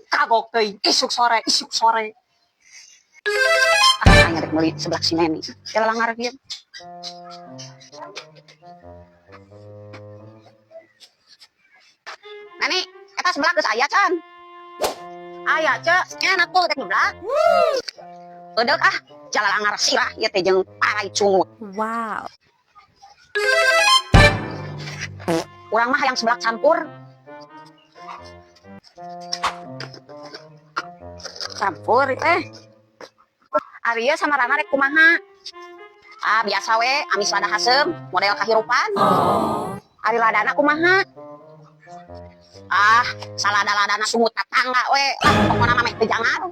Kagok teuing, isuk sore, isuk sore. Ah, aing rek meuli seblak si Neni. Ya langar kieu. Neni, eta seblak geus aya can? Aya, Cek. Enak tuh rek nyeblak. Eudek ah, jalalangar sirah ieu teh jeung parai cungut. Wow. Urang mah hayang seblak campur. Campur teh. Ari ieu sama Rana rek kumaha? Ah, biasa we, amis lada haseum, model kahirupan. Ari ladana kumaha? Ah, salada-ladana sungut tatangga we. Lah, pokona mah meh teu jangar.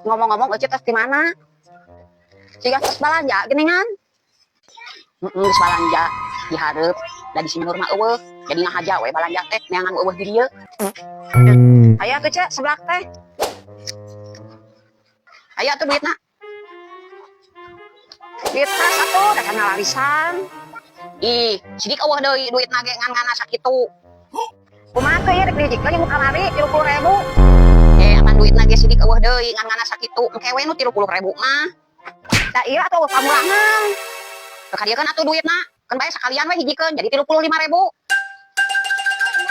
Ngomong-ngomong euceut tos di mana? Siga tos balanja geuningan. Heeh, geus balanja dihareup da di Sinur mah eueuh. Jadi ngahaja we balanja teh neangan eueuh di dieu. Aya tuh Cek seblak teh. Aya tuh duitna. Duit tas atuh da kana larisan. Ih, sidik eueuh deui duitna ge ngan-ngana sakitu. Kumaha teh ieu rek dihijikeun jeung kamari 30.000. Eh, apan duitna ge sidik eueuh deui ngan-ngana sakitu. Engke we nu 30.000 mah. Da ieu atuh eueuh pamulangan. Teu kadiekeun atuh duitna. Keun bae sakalian we hijikeun jadi 35.000.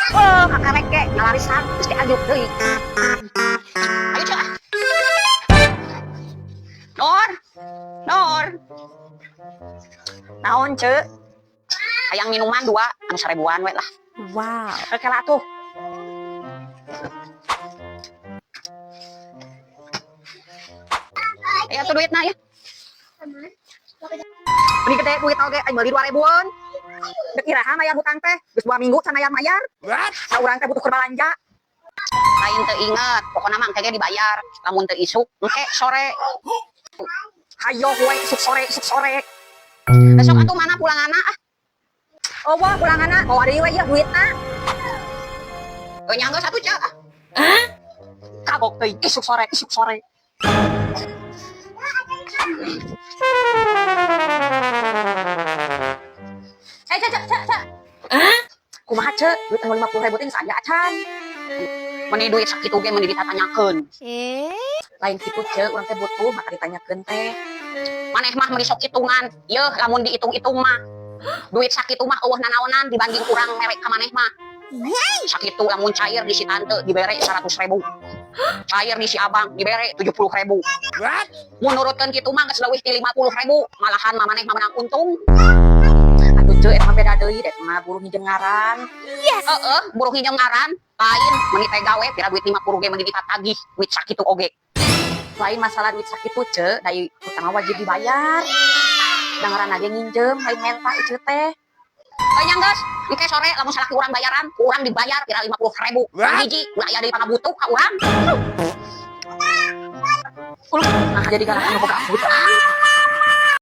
Oh, kakarek ge ngalarisan geus diajuk deui. Ayo Cek ah. Nur. Nur. Naon, Cek? Hayang minuman dua, anu 1.000-an we lah. Wow. Oke lah tuh. Ayo tuh duitna ya. Ini gede duit oge, aing meuli 2.000-an. Dek iraha mayar hutang teh, geus 2 minggu can mayar-mayar. Saurang teh butuh keur balanja. Lain teu inget, pokona mah engke ge dibayar. Lamun teu isuk, engke sore. Hayo we isuk sore, isuk sore. Besok atuh mana pulanganna ah? Oh, wah pulanganna, bawa deui we ieu duitna. Euy nya geus atuh Cek ah. Kagok teuing, isuk sore, isuk sore. Cek, cek, cek, cek, cek. Kumaha Cek? Duit anu 50.000 teh geus aya acan. Meni duit sakitu ge meni ditatanyakeun. Eh? Lain kitu Cek, urang teh butuh maka ditanyakeun teh. Maneh mah meuni sok hitungan. Yeuh lamun dihitung-hitung mah. Duit sakitu mah eueuh nanaonan dibanding urang merek ka maneh mah. Sakitu lamun cair di si tante dibere 100.000. Cair di si abang dibere 70.000. Mun nurutkeun kitu mah geus leuwih ti 50.000, malahan mah maneh mah menang untung. Atuh Cek eta mah beda deui, eta mah buruh nginjem ngaran. Yes. Heeh, buruh nginjem ngaran, lain meuni teh gawe pira duit 50 ge meuni ditatagih, duit sakitu oge. Lain masalah duit sakitu Cek, da hutang mah wajib dibayar. Da ngaranna ge nginjem, lain menta ieu teh. Euy nya geus, engke sore lamun salaki urang bayaran, ku urang dibayar pira 50.000. Hiji, ulah aya deui pangabutuh ka urang. Nah, jadi galak anu boga hutang.